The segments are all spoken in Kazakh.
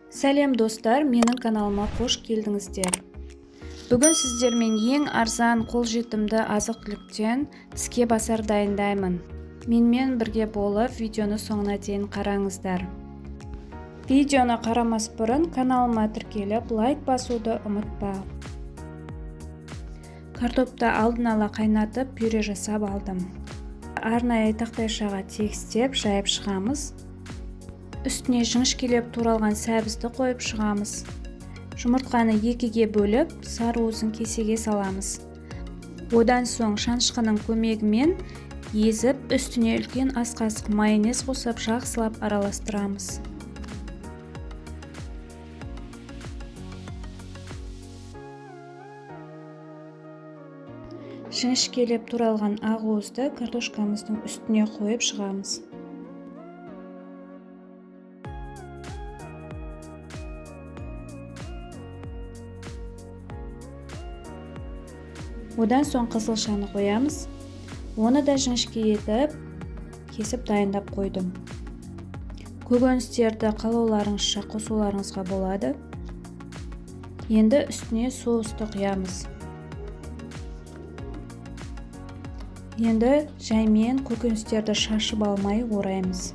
Сәлем достар, менің каналыма қош келдіңіздер. Бүгін сіздермен ең арзан қолжетімді азық-түліктен тіске басар дайындаймын. Менімен бірге болып видеоны соңына дейін қараңыздар. Видеоны қарамас бұрын каналыма тіркеліп, лайк басуды ұмытпа. Картопты алдын ала қайнатып, пюре жасап алдым. Арнайы тақтайшаға тегістеп жайып шығамыз. Үстіне жіңішкелеп туралған сәбізді қойып шығамыз. Жұмыртқаны екіге бөліп, сары уызын кесеге саламыз. Одан соң шанышқының көмегімен езіп, үстіне үлкен ас қасық майонез қосып, жақсылап араластырамыз. Жіңішкелеп туралған ақ уызды картошкамыздың үстіне қойып шығамыз. Одан соң қызылшаны қоямыз. Оны да жіңішке етіп кесіп дайындап қойдым. Көкөністерді қалауларыңызша қосуларыңызға болады. Енді үстіне соусты құямыз. Енді жаймен көкөністерді шашып алмай ораймыз.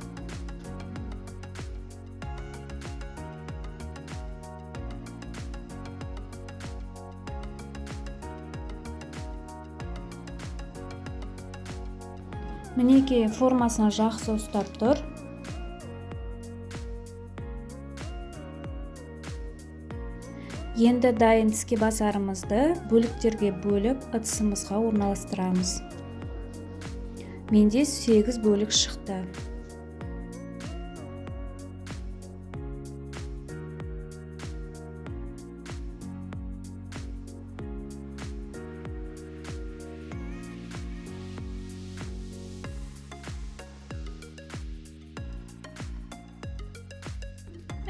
Мінекей, формасын жақсы ұстап тұр. Енді дайын тіске басарымызды бөліктерге бөліп, ыдысымызға орналастырамыз. Менде 8 бөлік шықты.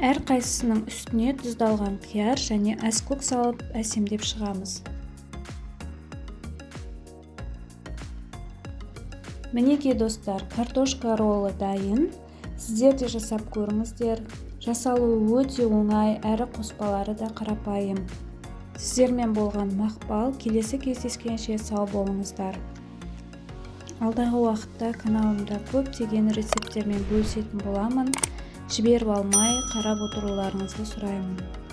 Әрқайсысының үстіне тұздалған қияр және әскөк салып әсемдеп шығамыз. Мінекей достар, картошка роллы дайын. Сіздер де жасап көріңіздер. Жасалуы өте оңай, әрі қоспалары да қарапайым. Сіздермен болған Мақпал, келесі кездескенше сау болыңыздар. Алдағы уақытта каналымда көптеген рецепттермен бөлісетін боламын. Жіберіп алмай қарап отыруларыңызды сұраймын.